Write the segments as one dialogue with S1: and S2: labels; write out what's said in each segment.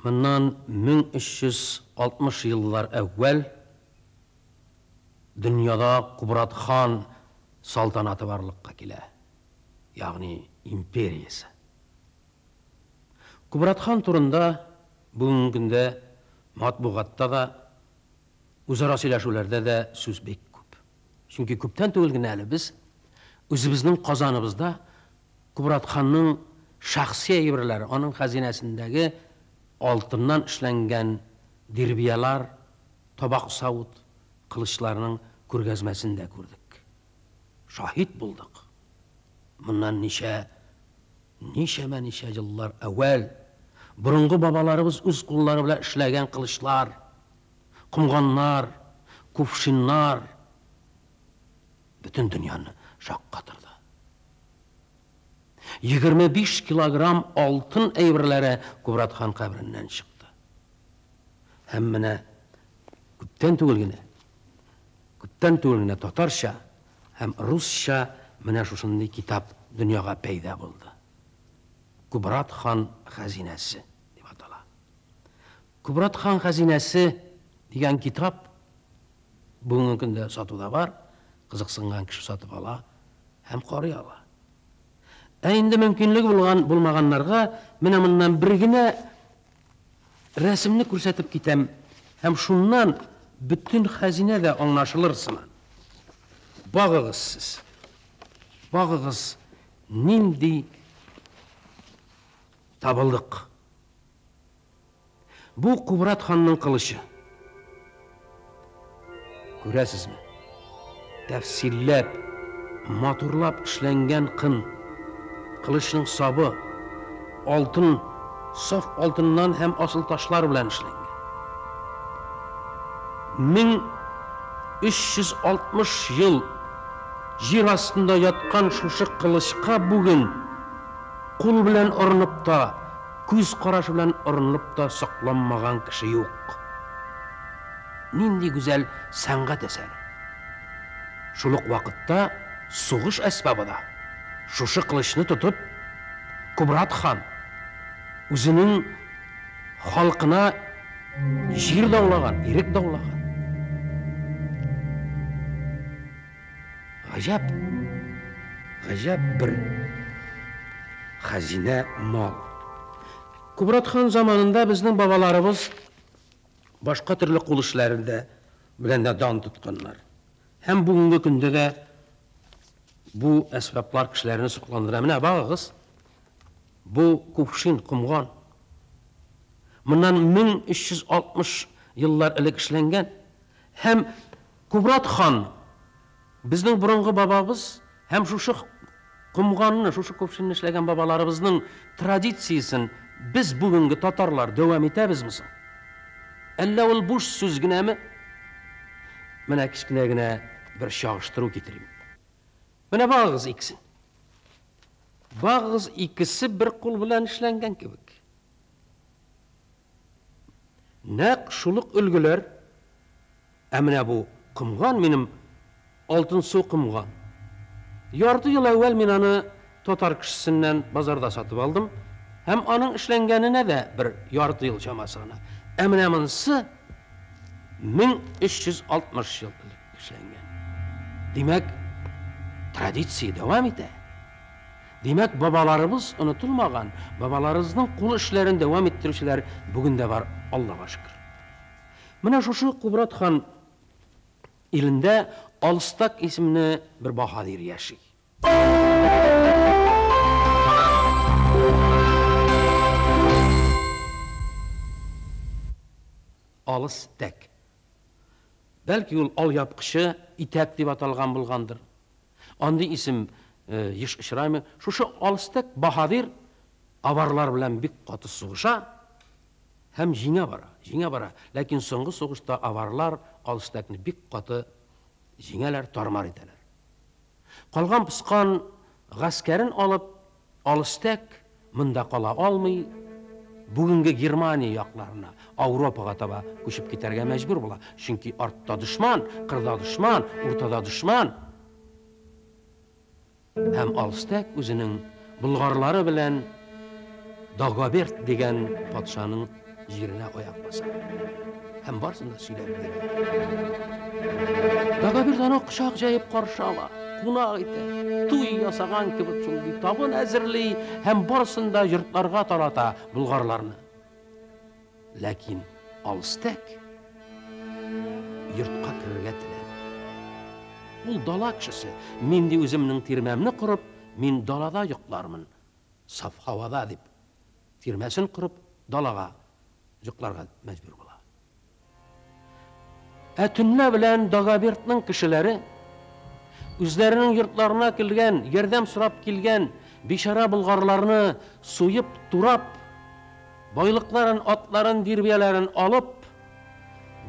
S1: Моннан 1360 еллар әүвәл дөньяда Кубрат хан салтанаты барлыкка килә, ягъни империясе. Кубрат хан турында бүгенге көндә матбугатта да, үзара сөйләшүләрдә дә сүз бик күп. Чөнки күптән түгел генә әле без үзебезнең Казаныбызда Кубрат ханның шәхси әйберләре, аның хәзинәсендәге алтыннан эшләнгән дирбиялар, табак-савыт, кылычларның күргәзмәсен дә күрдек. Шаһит булдык. Моннан ничә, ничәмә-ничә еллар әүвәл борынгы бабаларыбыз үз куллары белән эшләгән кылычлар, комганнар, кувшиннар бөтен дөньяны шаккатырды. 25 килограмм алтын әйберләре Кубрат хан кабереннән чыкты. Һәм менә күптән түгел генә, күптән түгел генә татарча һәм русча менә шушындый китап дөньяга пәйда булды. Кубрат хан хәзинәсе дип атала. Кубрат хан хәзинәсе дигән китап бүгенге көндә сатуда бар, кызыксынган кеше сатып ала һәм карый ала. Ә инде мөмкинлеге булган булмаганнарга менә моннан бер генә рәсемне күрсәтеп китәм һәм шуннан бөтен хәзинә дә аңлашылыр сыман. Багыгыз сез. Багыгыз нинди табылдык. Бу Кубрат ханның кылычы. Күрәсезме? Тәфсилләп, матурлап эшләнгән кын. Кылычның сабы алтын, саф алтыннан һәм асыл ташлар белән эшләнгән. 1360 ел җир астында яткан шушы кылычка бүген кул белән орынып та, күз карашы белән орынып та сокланмаган кеше юк. Нинди гүзәл сәнгать әсәре. Шул ук вакытта сугыш әсбабы да. Шушы кылычны тотып, Кубрат хан үзенең халкына җир даулаган, ирек даулаган. Гаҗәп, гаҗәп бер хәзинә мал. Кубрат хан заманында безнең бабаларыбыз башка төрле кул эшләрендә белән дә дан тотканнар. Һәм бүгенге көндә дә бу әсбаплар кешеләрне сокландыра. Менә багыгыз, бу кувшин, комган. Моннан 1360 еллар элек эшләнгән. Һәм Кубрат хан, безнең борынгы бабабыз һәм шушы комганны, шушы кувшинны эшләгән бабаларыбызның традициясен без бүгенге татарлар дәвам итәбезме соң? Әллә ул буш сүз генәме? Менә кечкенә генә бер чагыштыру китерим. Менә багыгыз икесен. Багыгыз икесе бер кул белән эшләнгән кебек. Нәкъ шул ук өлгеләр. Ә менә бу комган минем алтынсу комган. Ярты ел әүвәл мин аны татар кешесеннән базарда сатып алдым һәм аның эшләнгәненә дә бер ярты ел чамасы гына. Ә менә монысы 1360 ел элек эшләнгән. Димәк, традиция дәвам итә. Димәк, бабаларыбыз онытылмаган, бабаларыбызның кул эшләрен дәвам иттерүчеләр бүген дә бар, Аллага шөкер. Менә шушы Кубрат хан илендә Алстак исемле бер баһадир яши. Алыстәк. Бәлки ул алъяпкычы, итәк дип аталган булгандыр. Андый исем еш очрамый. Шушы Алстәк баһадир аварлар белән бик каты сугыша һәм җиңә бара, җиңә бара. Ләкин соңгы сугышта аварлар Алстәкне бик каты җиңәләр, тармар итәләр. Калган-поскан гаскәрен алып, Алстәк монда кала алмый, бүгенге Германия якларына, Ауропага таба күчеп китәргә мәҗбүр була. Чөнки артта дошман, кырда дошман, уртада дошман. Һәм Алстәк үзенең болгарлары белән Дагоберт дигән патшаның җиренә аяк баса. Һәм барысын да сөйләп бирә. Дагоберт аны кочак җәеп каршы ала, кунак итә, туй ясаган кебек шундый табын әзерли һәм барысын да йортларга тарата болгарларны. Ләкин Алстәк йортка керергә теләми. Ул дала кешесе, мин ди үземнең тирмәмне корып, мин далада йоклармын, саф һавада дип, тирмәсен корып, далага йокларга мәҗбүр була. Ә төнлә белән Дагобертның кешеләре үзләренең йортларына килгән, ярдәм сорап килгән бичара болгарларны суеп, турап, байлыкларын, атларын, дирбияләрен алып,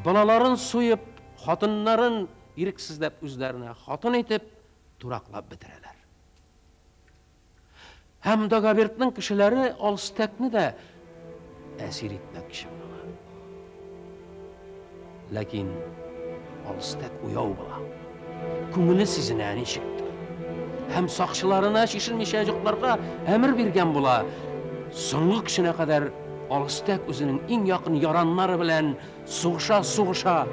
S1: балаларын суеп, хатыннарын ирексезләп үзләренә хатын итеп, тураклап бетерәләр. Һәм Дагобертның кешеләре Алстәкне дә әсир итмәкче булалар. Ләкин Алстәк уяу була. Күңеле сизенә ничектер. Һәм сакчыларына чишенмичә йокларга әмер биргән була. Соңгы көченә кадәр Алстәк үзенең иң якын яраннары белән Сугыша-сугыша,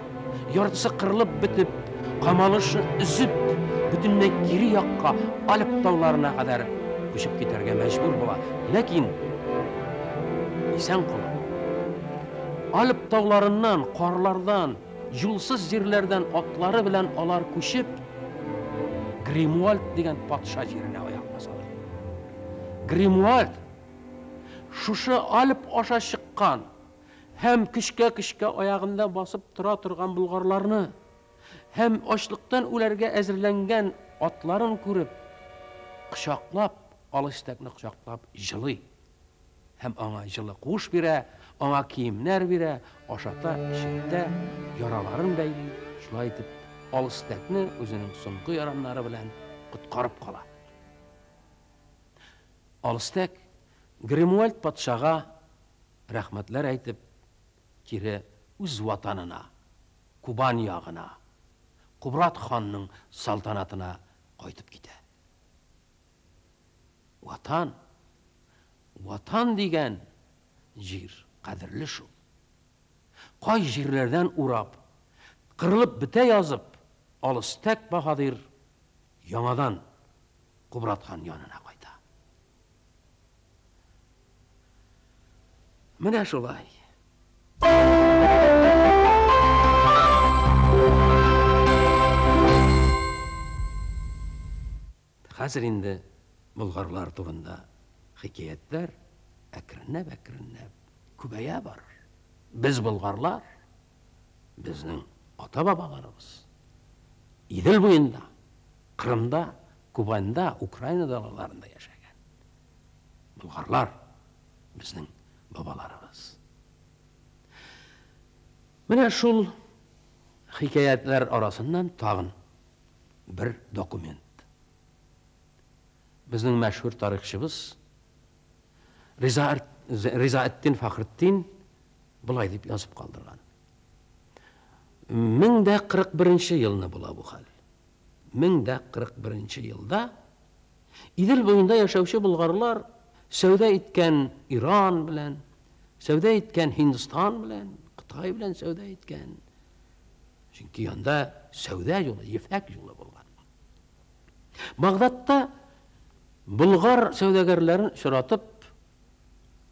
S1: яртысы кырылып бетеп, камалышны өзеп, бөтенләй кире якка, Альп тауларына кадәр күчеп китәргә мәҗбүр була. Ләкин исән кала. Альп тауларыннан, карлардан, юлсыз җирләрдән атлары белән алар күчеп, Гримуальд дигән патша җиренә аяк басалар. Гримуальд шушы Альп аша чыккан Һәм көчкә-көчкә аягында басып тора торган болгарларны һәм ачлыктан үләргә әзерләнгән атларын күреп, кочаклап, Алычтәкне кочаклап җылый һәм аңа җылы куыш бирә, аңа киемнәр бирә, ашата, эчертә, яраларын бәйли, шулай итеп, Алычтәкне үзенең соңгы яраннары белән коткарып кала. Алыстәк Гримуальд патшага рәхмәтләр әйтеп, кире үз ватанына, Кубань ягына, Кубрат ханның салтанатына кайтып китә. Ватан, Ватан дигән җир кадерле шул. Кай җирләрдән урап, кырылып бетә язып, Алыстәк баһадир яңадан Кубрат хан янына кайта. Менә шулай. Хәзер инде болгарлар турында хикәятләр әкренләп-әкренләп күбәя барыр. Без болгарлар, безнең ата-бабаларыбыз Идел буенда, Кырымда, Кубаньда, Украина далаларында яшәгән. Болгарлар безнең бабаларыбыз. Менә шул хикәятләр арасыннан тагын бер документ. Безнең мәшһүр тарихчыбыз Риза Ризаэддин Фәхретдин болай дип язып калдырган. 1041 елны була бу хәл. 1041 елда Идел буенда яшәүче болгарлар сәүдә иткән Иран белән, сәүдә иткән Һиндстан белән, Кытай белән сәүдә иткән. Чөнки анда сәүдә юлы, ефәк юлы булган. Багдадта болгар сәүдәгәрләрен очратып,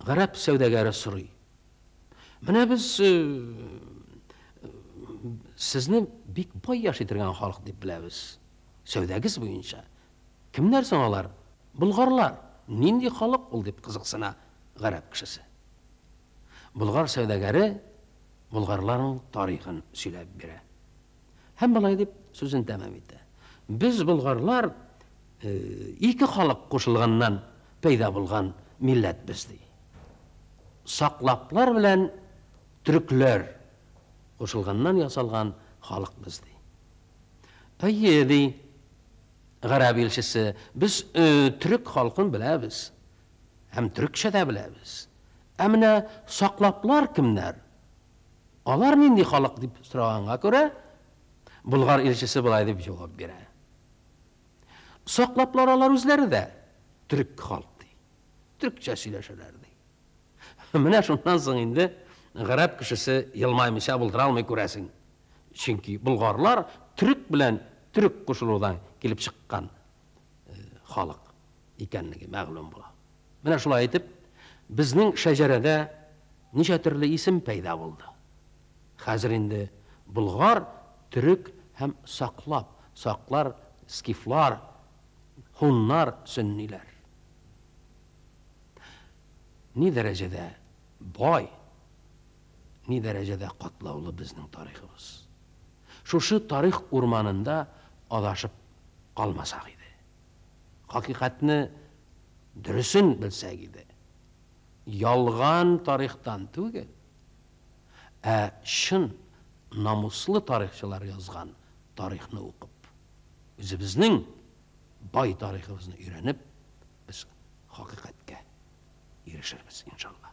S1: гарәп сәүдәгәре сорый. Менә без сезне бик бай яши торган халык дип беләбез. Сәүдәгез буенча. Кемнәр соң алар? Болгарлар. Нинди халык ул дип кызыксына гарәп кешесе. Болгар сәүдәгәре болгарларның тарихын сөйләп бирә. Һәм болай дип сүзен тәмам итә. Без болгарлар ике халык кушылганнан пәйда булган милләтбез, ди. Саклаплар белән төрекләр кушылганнан ясалган халыкбыз, ди. Әйе, ди гарәп илчесе, без төрек халкын беләбез һәм төрекчә дә беләбез. Ә менә саклаплар кемнәр? Алар нинди халык дип сораганга күрә, болгар илчесе болай дип җавап бирә. Саклаплар алар үзләре дә төрек халык ди. Төрекчә сөйләшәләр ди. Менә шуннан соң инде гарәп кешесе елмаймыйча булдыра алмый, күрәсең. Чөнки болгарлар төрек белән төрек кушылудан килеп чыккан халык икәнлеге мәгълүм була. Менә шулай итеп, безнең шәҗәрәдә ничә төрле исем пәйда булды. Хәзер инде болгар, төрек һәм саклап, саклар, скифлар, һуннар, сөнниләр. Ни дәрәҗәдә бай, ни дәрәҗәдә катлаулы безнең тарихыбыз. Шушы тарих урманында адашып калмасак иде. Хакыйкатьне дөресен белсәк иде. Ялган тарихтан түгел, ә чын намуслы тарихчылар язган тарихны укып, үзебезнең бай тарихыбызны өйрәнеп, без хакыйкатькә ирешербез, иншалла.